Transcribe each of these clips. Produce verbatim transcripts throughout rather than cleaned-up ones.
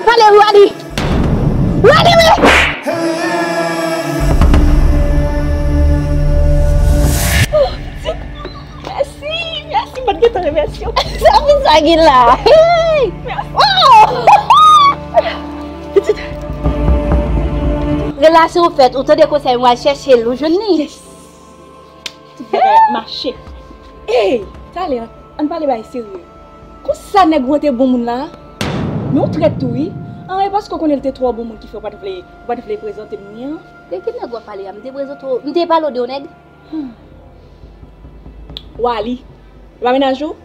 Pale wi, Wally! Wally, wi! Oh, pitit! Mèsi, mèsi, m pa t gentan remèsye w. Se pou sa ki la. Hey! Mèsi. Oh! Pitit! Relasyon w fèt, ou tande konsèy mwen, al chèche l, ou jwenn li. Yes! Tout bagay ap mache. Ey, talè, ann pale bagay serye. Konsa nèg ou an te bon moun la? Men ou trèt tou wi. An, e paske w konnen l te twò bon moun ki fè w pa t vle, ou pa t vle prezante m li an? De ki nèg w ap pale a? M te prezante w, m te pale w de yon nèg? Hmm. Wally. Li pa mennaj ou?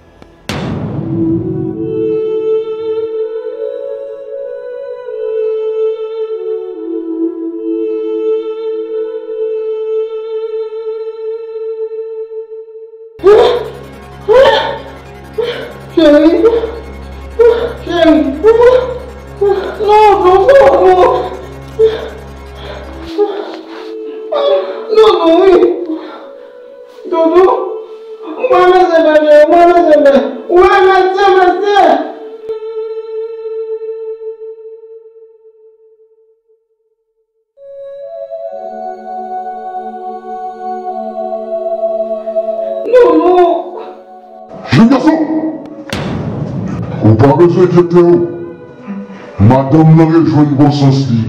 Cheri, cheri, non, non, non, non, non, non, wi. Doudou, ou pa mèsi bebe, ou pa mèsi bebe, ou pa mèsi, mèsi. Doudou. Jenn gason, ou pa bezwen enkyete w. Madanm nan rejwenn bon sans li.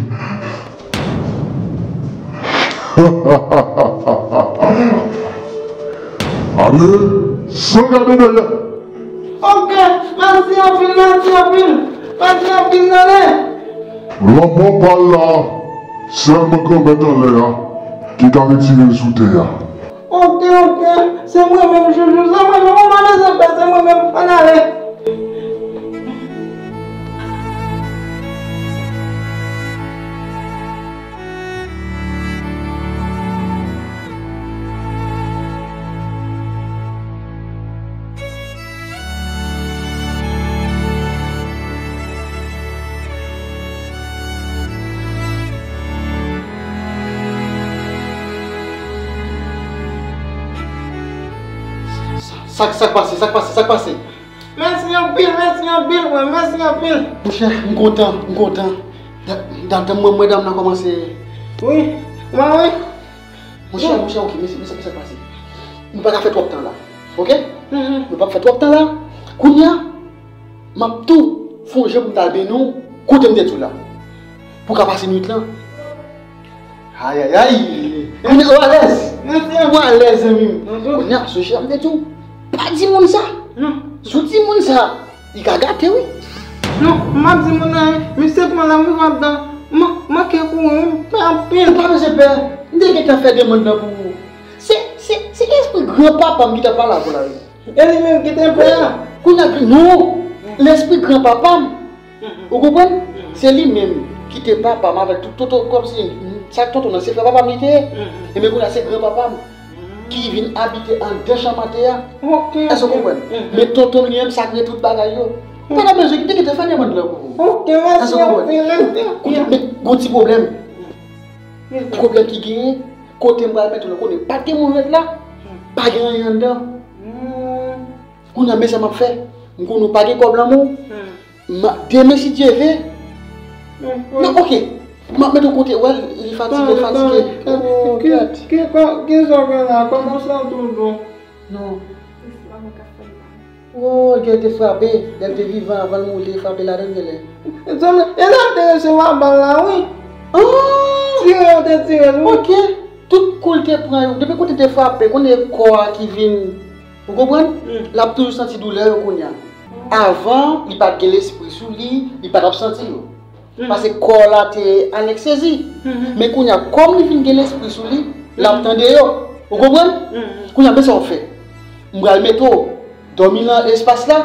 Ale, san gade dèyè. Ok, mèsi anpil, mèsi anpil. Mèsi anpil, tande. Lanmò pa l la, sèlman Granmèt anlè a ki ka retire l sou tè a. Ok, ok, se mwen menm, Joujou, se mwen menm, ou pa bezwen pè, se mwen menm, ann ale. Sa, sa k pase, sa k pase, sa k pase? Mèsi anpil, mèsi anpil, frè, mèsi anpil. Monchè, m kontan, m kontan. Da-, da-, tann mwen, mwen, dam nan kòmanse. Wi, mwen, wi. Monchè, monchè, ok, men se, men se, men sa k pase. Nou pa ka fè twòp tan la, ok? Nou p ap fè twòp tan la. Kounye a, m ap tou fè yon jan pou m ta al benyen w kote m te di w la. Pou w ka pase nwit lan. Ayayay! Kounye a, ou alèz! Ou alèz, zanmi m. Kounye a, sonje sa m te di w. Pa di moun sa! Si w di moun sa, li ka gate, wi. Non, m ap di moun anyen. Misye pran la, m rive anndan. M manke kouri, m pè anpil. Ou pa bezwen pè. M te gentan fè demann nan pou ou. Se, se, se lespri granpapa m ki t ap pale avè w la, wi. E li menm ki te pè a? Kounye a, non. Lespri granpapa m. Ou konprann? Se li menm ki te papa m avèk tout tonton, kòmsi sa tonton nan se frè papa m li te ye. Ebyen kounye a se granpapa m ki vin abite anndan chanm atè a. Èske w konprann? Men tonton m li menm sa k rele tout bagay yo. Ou pa ta bezwen kite, kite fè demann lan pou ou. Èske w konprann? Men gon ti pwoblèm. Pwoblèm ki genyen, kote m pral mete w la, konnen pa t gen moun ret la, pa gen anyen anndan. Kounye a, men sa m ap fè. M konnen w pa gen kòb lan men w. M a, demen, si Dye ve. Non, ok. M ap mete w kote, w wè, li fatige, l fatige. Oh, gad. Ki, ki, ki, kisa w gen la? Kòman w santi w, Doudou? Non. Oh, gen te frape. Lè l te vivan, avan l mouri, te frape ladan l genlè. Zanmi, e lè l te resevwa bal la, wi. Ah! Tire yo te tire l, wi. Ok. Tout kou l te pran yo, depi kote te frape, konnen kò a ki vin, ou konprann? L ap toujou santi doulè yo kounye a. Avan, li pa t gen lespri sou li, li pa t ap santi yo. Paske kò la te anestezi. Men kounye a, kòm li vin gen lespri sou li, l ap tande yo. Ou konprann? Kounye a, men sa w ap fè. M pral mete w dòmi nan espas la.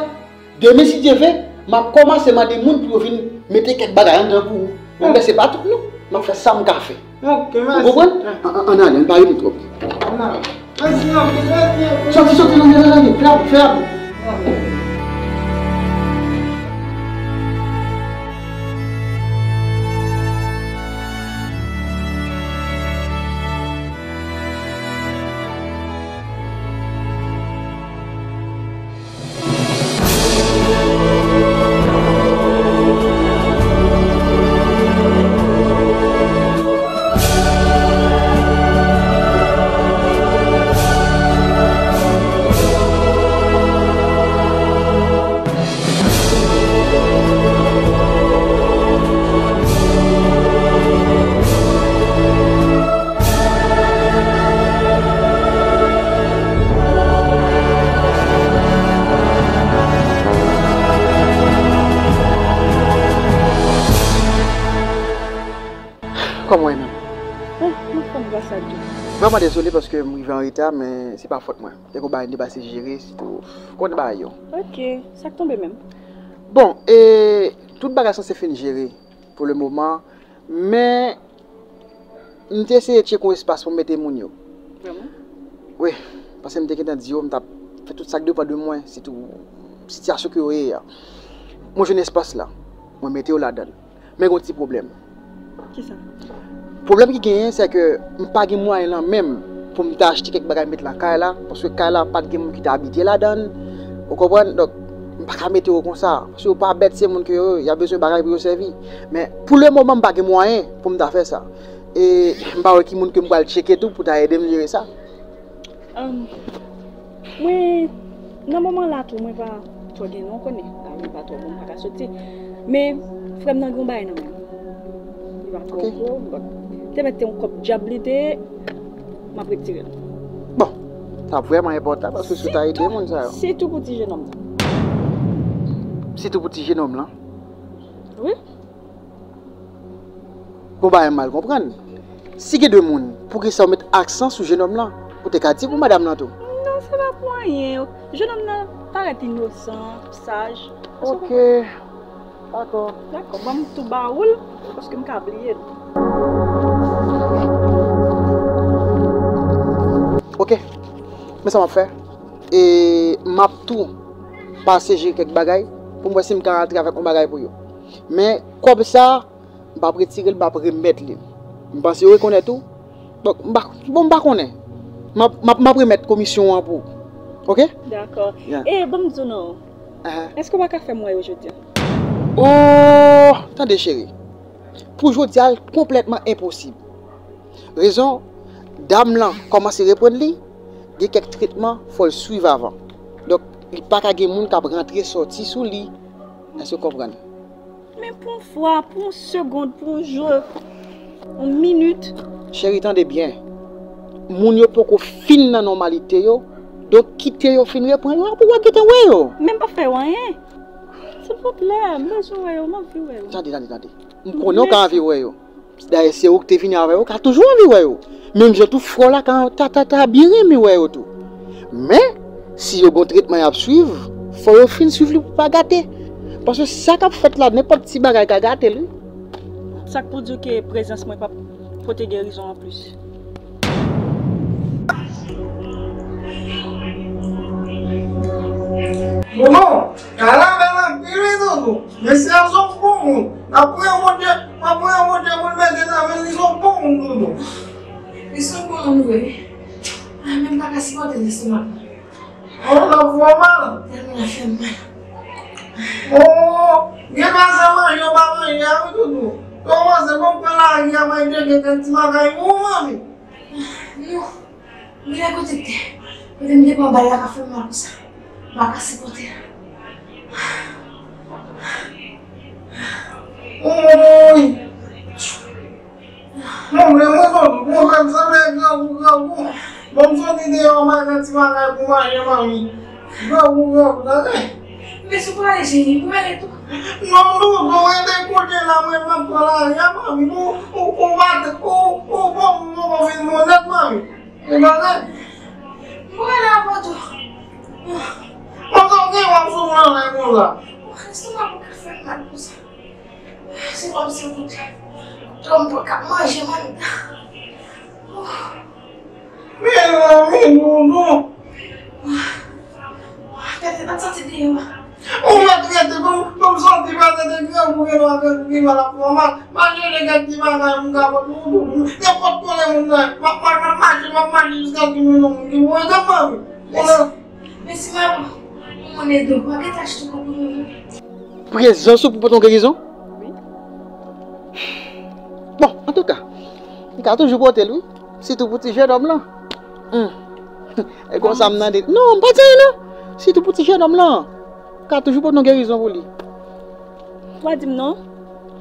Demen, si Dye ve, m ap kòmanse mande moun pou yo vin mete kèk bagay anndan pou ou. Men se pa tout non. M ap fè sa m ka fè. Ok, mèsi. Ou konprann? An, an, ann ale, ann pa rete twòp. Ann ale. Mèsi anpil, mèsi anpil. Soti, soti, lage, lage, lage. Fè rapid, fè rapid. Kòman w ye menm? Ah, mwen fè m gras a Dye. Vrèman dezole paske m rive an reta, men se pa fòt mwen. Te gon bagay m te pase jere, sitou, ou konnen bagay yo. Ok, sa k tonbe menm? Bon, e, tout bagay sanse fin jere pou le moman, men m te eseye tcheke yon espas pou m mete moun yo. Vrèman? Wi, paske m te gentan di yo, m t ap fè tout sa k depann de mwen, sitou sitiyasyon ke yo ye a. Mwen jwenn espas la, mwen mete yo ladan l. Men gon ti pwoblèm. Kisa? Pwoblèm ki genyen, se ke m pa gen mwayen lan menm pou m ta achte kèk bagay met lakay la, paske kay la pa t gen moun ki ta abite ladan l. Ou konprann? Donk, m pa ka mete yo konsa. Paske yo pa bèt, se moun ke yo, y ap bezwen bagay pou yo sèvi. Men, pou le moman, m pa gen mwayen pou m ta fè sa. E m pa wè ki moun ke m pral tcheke tou pou ta ede m jere sa. Ahn, mwen, nan moman la tou, mwen pa twò gen non, konnen. Lavi pa twò bon, m pa ka soti. Men, frè m nan gen yon bagay nan men l. Li pa twò gwo, bon. Te mèt te yon kòb djab li te ye, m ap retire l. Bon, sa vrèman enpòtan, paske si w ta ede moun sa yo. Sitou pou ti jenòm nan. Sitou pou ti jenòm lan? Wi. Gon bagay m mal konprann. Si gen de moun, poukisa w met aksan sou jenòm lan? Ou te ka di pou madanm lan tou. Non, se pa pou anyen. Jenòm nan parèt inosan, saj. Ok. Dakò. Dakò, ban m tou ba ou l, paske m ka bliye l. Ok. Men sa m ap fè. E m ap tou pase jere kèk bagay pou m wè si m ka rantre avèk yon bagay pou yo. Men kòb sa, m p ap retire l, m ap remèt li. M panse yo rekonèt ou. Donk, m pa, bon, m pa konnen. M ap, m ap, m ap remèt komisyon an pou ou. Ok? Dakò. Yeah. E, ban m di w non. Aha. Èske w pa ka fè m wè yo jodi a? Oh, tande, cheri. Pou jodi a, l konplètman enposib. Rezon, dam lan kòmanse reprann li, gen kèk tretman, fò l swiv avan. Donk, li pa ka gen moun k ap rantre sòti sou li. Èske w konprann? Men pou yon fwa, pou yon segond, pou yon jou, yon minit. Cheri, tande byen. Moun yo poko fin nan nòmalite yo, donk kite yo fin reprann yo, apre w a gentan wè yo. Men m p ap fè yo anyen. Silvouplè, m bezwen wè yo, m anvi wè yo. Tande, tande, tande. M konnen w ka anvi wè yo. Dayè, se ou ki te vini avè yo, ou ka toujou anvi wè yo. Menm jan tou, frè w la ka ta, ta, ta byen renmen wè yo tou. Men, si yo gon tretman y ap swiv, fò yo fin swiv li pou pa gate. Paske sa k ap fèt la, nenpòt ti bagay ka gate l, wi. Sa k pou di w ke prezans mwen p ap pote gerizon anplis? Momo, kay la bèl anpil wi, Doudou. Mesye a se yon bon moun. N ap priye Bondye, n ap priye Bondye pou l mete nan men l, li se yon bon moun, Doudou. Li se yon bon moun vre wi. Ah, men m pa ka sipòte lestomak mwen. Oh, l ap fè w mal. Tèlman l ap fè m mal. Oh, gen pase manje w pa manje a wi, Doudou. Kòmanse bon pran lari a, manje gen kèk ti makay pou ou, manmi. Non. Genlè kote k te, kote m te pran bal la ka fè m mal konsa. M pa ka sipòte l. Woy! Mwen menm, mwen menm, mwen menm, sanble grangou, grangou. Bon, m soti deyò, m al nan ti makay pou manje, manmi. Grangou, grangou, tande. Men si w prale, cheri, m prale tou. Non, Doudou, rete kote la, mwen, m ap pran lari a, manmi. Ou, ou, ou pa, ou, ou, bon, m poko fin bon nèt, manmi. Ou tande? M prale avè w tou. Bon, sa w gen w ap soufri anlè konsa? Estomak mwen ka fè m mal konsa. Se kòmsi m, kòm m pa ka manje, mwen. Mezanmi, Doudou. Gade, n ap soti deyò a. Ou mèt rete, ban m, ban m soti, pa tande grangou gen mal, grangou gen mal ap fè w mal. M al chèche kèk ti bagay pou m ka pote pou ou, pou nenpòt kote moun nan ye. M ap, m ap, m ap mache, m ap mache jiskaske m jwenn yon moun ki pou ede m, manmi. Mèsi, mèsi, manman. Moun ede w. M ap gentan achte konprimè mwen. Prezans ou pou pote yon gerizon? Wi. Bon, antouka, li ka toujou pote l, wi. Sitou pou ti jennonm lan. Hmm. E konsa m tande. Non, m pa di anyen, non. Sitou pou ti jennonm lan. Ka toujou pote yon gerizon pou li. Ou pa di m non?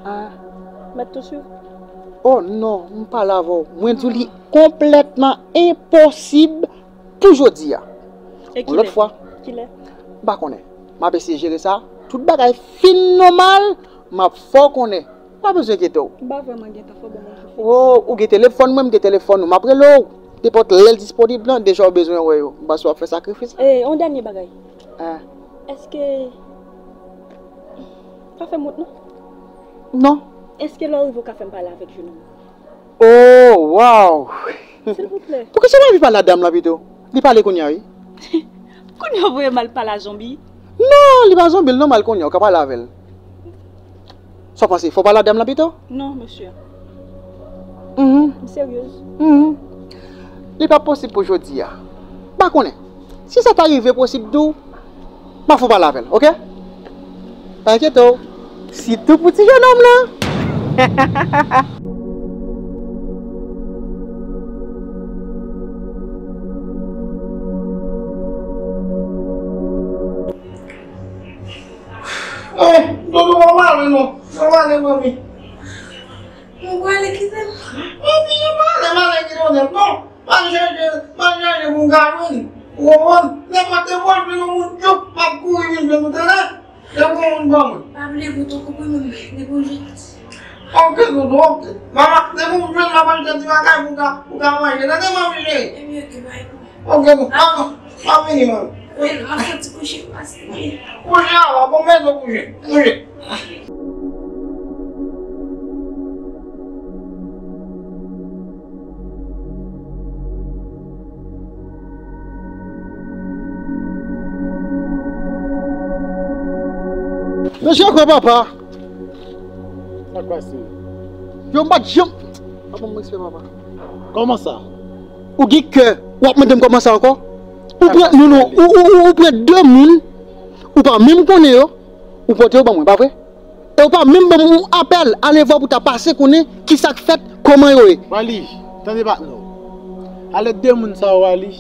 Ah. Mèt tou swiv. Oh non, m pale avè w. Mwen di w li konplètman enposib pou jodi a. E yon lòt fwa. Kilè? M pa konnen. M ap eseye jere sa. Tout bagay fin nòmal, m ap fè w konnen. Pa bezwen enkyete w. M pa vrèman gen tan, fò ban mwen reflechi. Oh, ou gen telefòn mwen, m gen telefòn ou. M ap rele w. Nenpòt lè l disponib lan, deja w bezwen wè yo. M panse w ap fè sakrifis la. E, yon dènye bagay. Ah. Èske, pa fè m wont non. Non. Èske lè w rive w ka fè m pale avèk jenòm? Oh, wow! Silvouplè. Poukisa w pa anvi pale a dam lan pito? Li pale kounye a, wi. Kounye a w voye m al pale a zonbi? Non, li pa zonbi, l nòmal kounye a, w ka pale avè l. Sa w panse, fò w pale a dam lan pito? Non, mesye. Mhm. M seryez. Mhm. Li pa posib pou jodi a. M pa konnen. Si sa ta rive posib tou, m ap fè w pale avè l, oke? Pa enkyete w. Sitou pou ti jennonm lan. Eh, Dodo, pa pale non. Pa pale, manmi. Mwen prale kite l. Manmi, pa pale, pa pale kite l non. M al chèche, m al chèche pou m ka jwenn. Ou konprann? Nenpòt, nenpòt lè yon moun djòp, m ap kouri vin jwenn ou tande. Depi yon moun ban mwen. Pa vle pou tonton pou moun, depi yon jèt. Oke, tonton, oke. Mama, depi yon jwenn, m ap achte ti bagay pou ka, pou ka manje. Tande, manmi cheri? Ebyen, oke, bay pou. Oke, bon, mama, m ap vini, manmi. Wi, m ap soti kouche, pase. Kouche, a, bon, mèt kouche. Kouche. Mesye, kwa papa? Sa k pase? Yo, m pa t janm. Papa, m respè, papa. Kòman sa? Ou gen kè, w ap mande m kòman sa ankò? Ou pran, non, non, ou, ou, ou, ou pran de moun, ou pa menm konnen yo, ou pote yo ban mwen, pa vre? E ou pa menm ban m yon apèl, ale vwa pou ta pase konnen kisa k fèt, kòman yo ye. Wali, tande patnè w. Alè de moun sa yo, Wali,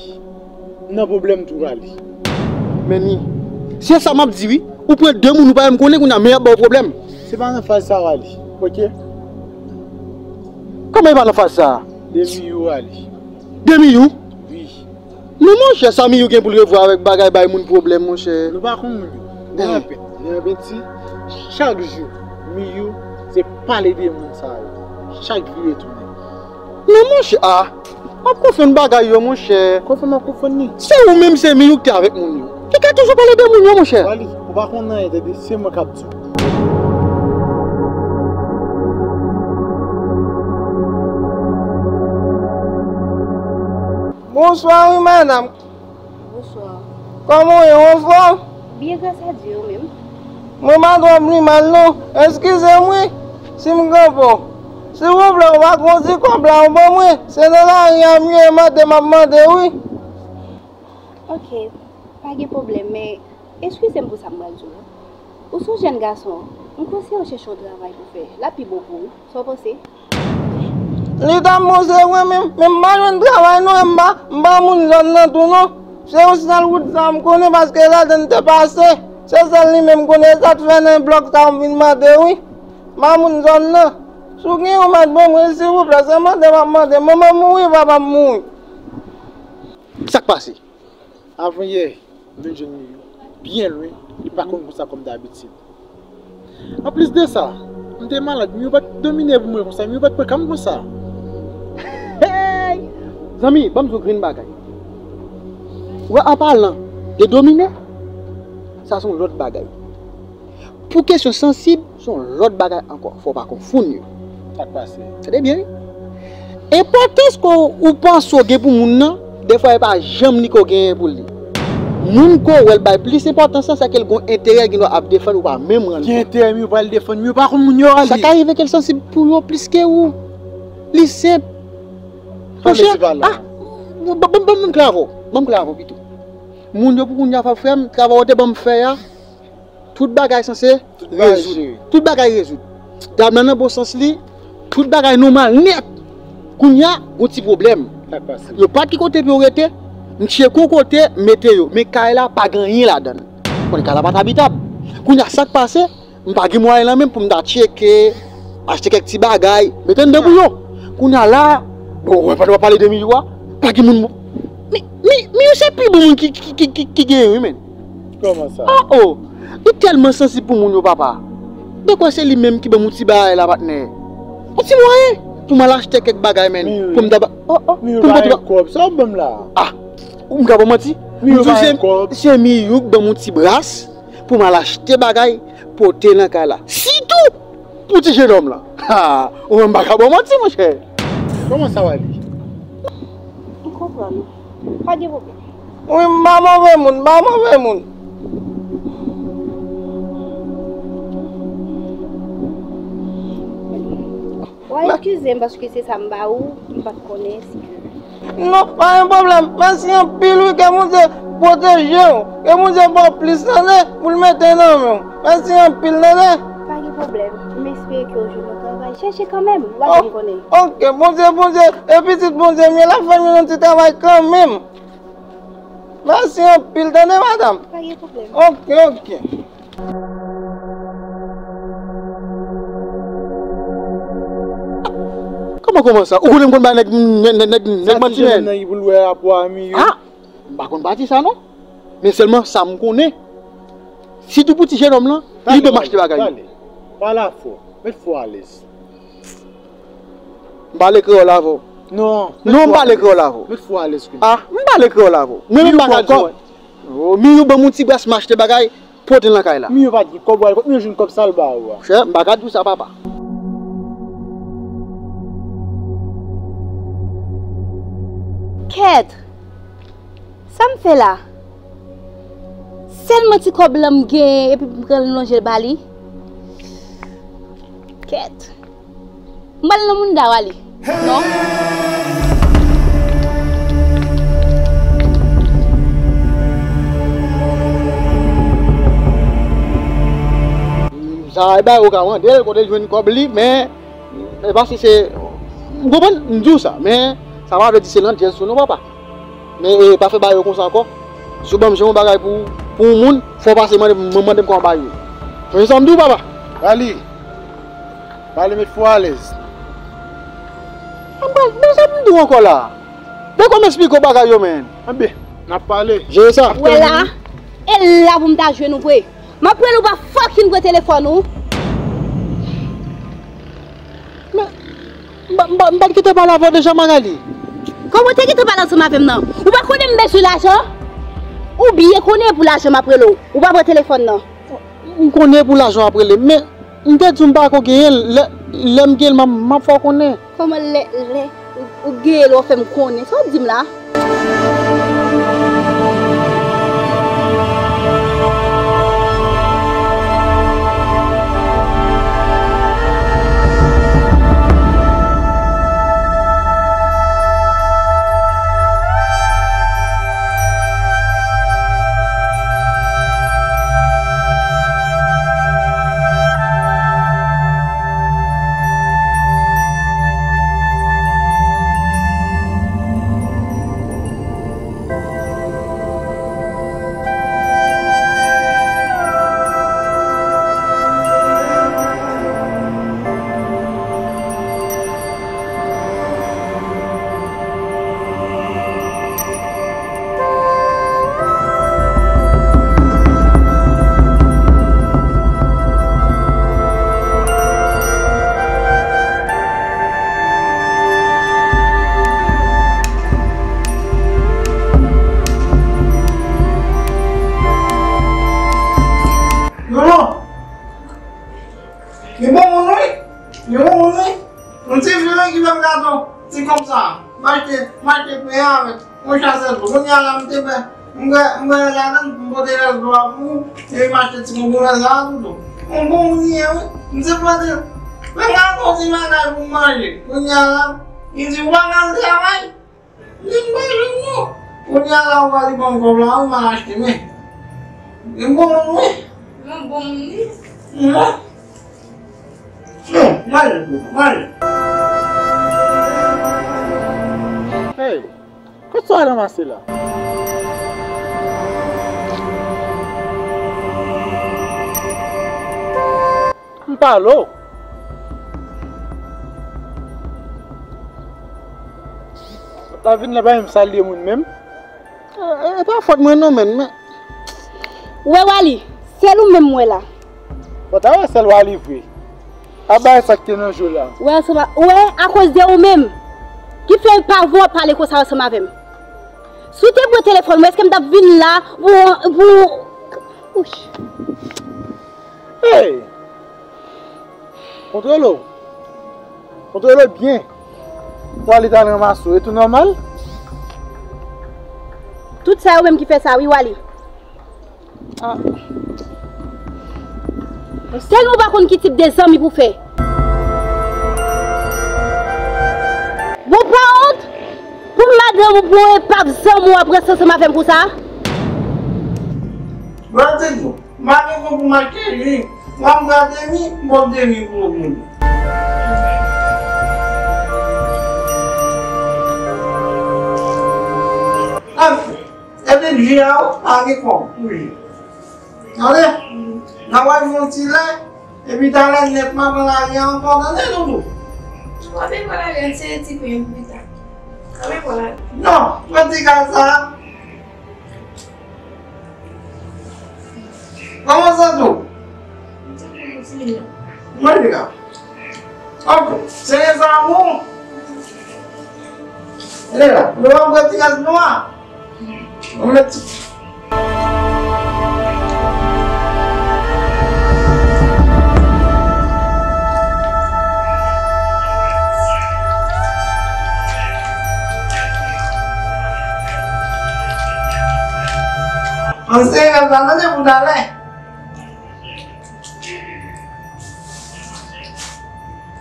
m nan pwoblèm tou, Wali. Men ni, se sa m ap di wi. Ou pran de moun ou pa menm konnen kounye a, men y ap ba w pwoblèm. Se pa nan faz sa, Wali, oke? Kòman e pa nan faz sa? Demi yo, Wali. Demi yo? Wi. Non, monchè, sa Miyou gen pou l revwa avèk bagay bay moun pwoblèm, monchè. Nou pa konn moun yo. Lè anpè, lè anpè ti, chak jou, Miyou se pale de moun sa yo. Chak jou li retounen. Non, monchè, a. M ap konfonn bagay yo, monchè. Konfonn, m ap konfonn li. Se ou menm, se Miyou ki te avèk moun yo. Li ka toujou pale de moun yo, monchè. Wali, ou pa konn anyen, tande, se mwen k ap di w. Bonswa wi, madanm. Bonswa. Kòman w ye, w anfòm? Byen, gras a Dye, ou menm? Mwen pa twò pi mal non. Eskize m wi, si m kanpe w. Silvouplè, ou pa konn ti kòb la, ou ban mwen. Se nan lari a m ye, mande m ap mande wi. Ok, pa gen pwoblèm, men eskize m pou sa m pral di w la. Ou se yon jèn gason, m konseye w chèche yon travay pou fè. L ap pi bon pou ou. Sa w panse? Li t ap bon se vre, men, men m pa jwenn travay non, e m pa, m pa moun zòn nan tou non. Se yon sèl wout sa m konnen, paske ladan m te pase. Se sèl li menm m konnen, e sa k fè nan blòk sa m vin mande wi. M pa moun zòn nan. Si w gen yon mèt ban mwen, silvouplè, se mande m ap mande. Manman m mouri, papa m mouri. Sa k pase? Avanyè, m vin jwenn Miyou byen lwen, li pa konn konsa kòm dabitid. Anplis de sa, m te malad, Miyou pa t domine pou mwen konsa, Miyou pa t pran ka m konsa. Hey! Zanmi, ban m di w grenn bagay. Ou wè, an palan de domine, sa se yon lòt bagay. Pou kesyon sansib, se yon lòt bagay ankò. Fò w pa konfonn yo. Sa k pase? Tande byen, wi. Enpòtans ke w panse w gen pou moun nan, dèfwa e pa janm li ke w genyen pou li. Moun ke w wè l bay plis enpòtans lan, se ke l gen yon enterè, l gen dwa ap defann ou pa menm rann kont. Ki enterè Miyou pral defann? Miyou pa konn moun yo, Wali. Sa ka rive ke l sansib pou yo plis ke ou. Li senp. Monchè, ah, ban, ban, ban m klè avè w. Ban m klè avè w pito. Moun yo pou kounye a, frè m, travay ou te ban m fè a, tout bagay sanse rezoud. Tout bagay rezoud. Dam nan nan bon sans li, tout bagay nòmal nèt. Kounye a, gon ti pwoblèm. Yo pa t ki kote pou yo rete, m tcheke yon kote, m mete yo. Men kay la, pa gen anyen ladan l. Konnen kay la pa t abitab. Kounye a, sa k pase, m pa gen mwayen lan menm pou m ta tcheke, achte kèk ti bagay, mete anndan pou yo. Kounye a la, bon, ou wè pandan w ap pale de Miyou a, pa gen moun. Mi, mi, Miyou se pi bon moun ki, ki, ki, ki, ki genyen, wi, menn. Kòman sa? Oh, oh. Li tèlman sansib pou moun yo, papa. Mwen kwè se li menm ki ban m yon ti bagay la, patnè. Yon ti mwayen pou m al achte kèk bagay, men. Pou m ta ba, oh, oh, pou m ta ba kòb. Sa w ban m la? Ah, ou m ka ba w manti? M di w se, se Miyou k ban m yon ti bras pou m al achte bagay pote nan kay la. Sitou pou ti jenòm lan. Ha, ou menm pa ka ba w manti, monchè. Kòman sa w ale? M konprann ou. Pa gen pwoblèm. Wi, m pa move moun, m pa move moun. W a eskize m paske se sa m ba ou, m pa t konnen si ke. Non, pa gen pwoblèm. Mèsi anpil wi, ke Bondye pwoteje w. Ke Bondye ba w plis, tande, pou l mete nan men w. Mèsi anpil, tande. Pa gen pwoblèm. M espere ke w jwenn yon travay. Chèche kanmenm, w a janm konnen. Ok, Bondye, Bondye, e pitit Bondye m ye, l ap fè m yon ti travay kanmenm. Mèsi anpil, tande, madanm. Pa gen pwoblèm. Ok, ok. Kòman, kòman sa? Ou konnen m konn bay nèg, nèg, nèg, nèg, nèg manti, men. Sa ti jenòm nan ki pou l wè rapò a Miyou? Ah, m pa konn pati sa, non. Men sèlman sa m konnen. Sitou pou ti jenòm lan, li ban m achte bagay. Pale, pale. Pale fò. Met fò alèz. M pale kreyòl avè w. Non, non, m pale kreyòl avè w. Met fò alèz kounye a. Ah, m pale kreyòl avè w. Mwen menm m pa ka di w. Oh, Miyou ban m yon ti bras m achte bagay, pote l nan kay la. Miyou pa t gen kòb, w al kot Miyou jwenn kòb sa l ba ou a. Chè, m pa ka di w sa, papa. Kèt! Sa m fè la? Sèlman ti kòb lan m genyen epi m pran l lonje l ba li. Kèt. M pral nan mouda w ale. Non. Sa e bay ou ka mande l kote l jwenn kòb li, men e pa si se, m konprann, m di w sa, men sa pa vle di se nan djèz sou non, papa. Men, e, pa fè bagay yo konsa ankò. Si w ban m jan yon bagay pou, pou yon moun, fò w pase mande m, mande m kòman bagay yo. Sonje sa m di w, papa. Rali, pale, met fò alèz. Anben, men sa m di w ankò la. De kòman esplike w bagay yo, men. Anben, n ap pale. Jere sa. Wè la, e la pou m ta jwenn ou vre. M ap rele w pa fucking pran telefòn ou. Men, m pa, m pa, m pa t gentan pale avè w deja, Magali. Kòman w te gentan pale ansanm avè m nan? Ou pa konnen m bezwen lajan? Ou byen konnen pou lajan m ap rele w. Ou pa pran telefòn nan. M konnen pou lajan w ap rele m, men m te di w m pa ko genyen l. Lè, lè m genyen l, m ap, m ap fè w konnen. Kòman lè, lè ou, ou genyen l, w ap fè m konnen? Sa w ap di m la? Lolo! Li bon moun wi. Li bon moun wi. Yon ti vi wi ki fè m gato. Ti kòb sa. M achte, m achte pen avèk yon chasè dlo. Kounye a la m te fè, m fè, m fè ladann, m pote rès dlo a pou ou. Epi m achte ti konkonmè sa a tou tou. Yon bon moun li ye wi. M se pote, men m al fè yon ti bagay pou m manje. Kounye a la, li di ou pa ka al travay. Li m pa jwenn non. Kounye a la ou pral ban m kòb la, ou mal achte men. Li m bon moun wi. Li m bon moun wi. Mwen. Non, mal, mal. Hey, kot sa w al ranmase la? M pale w. La vin la pa menm salye moun menm. E, e, e pa fòt mwen non, menn, men. Ou wè, Wally, sèl ou menm m wè la. Bon, ta wè sèl w a livre. A bay sa k te nan je w la. Ou wè, ansanm a, ou wè, akoz de ou menm, ki fè pa vle w ap pale konsa ansanm avè m. Si w te pran telefòn mwen, èske m t ap vin la pou, pou, ouch. Hey! Kontwole w. Kontwole w byen. Pou ale t al ranmase w. E tou nòmal? Tout sa yo menm ki fè sa, wi, Wally. Ah. Tèlman w pa konn ki tip de zanmi pou fè. Bon, pa wont pou madanm ou, pou epap zanmi w ap ranse ansanm avè m konsa? Mwen te di w, m pa gen kont pou m achte li. Mwen m pral demi, m pral demi pou moun. Anfen, epi di a w, pa gen kòb pou li. Tande? N a wè yon ti lè, epi talè nèt m ap pran lari a ankò, tande, Doudou? Ou pa bezwen lari a, se ti pen pita. Ou pa bezwen lari. Non, pran ti kal sa. Kòman santi w? Mwen di la. Ok, se lè sa bon. Lè la, nou pa pran ti gaz nou a. Mwen mèt ti. Ann sere l la, tande pou talè.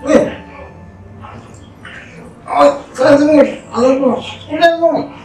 Wi. Ay, sa di mwen, ale bon. Koute non.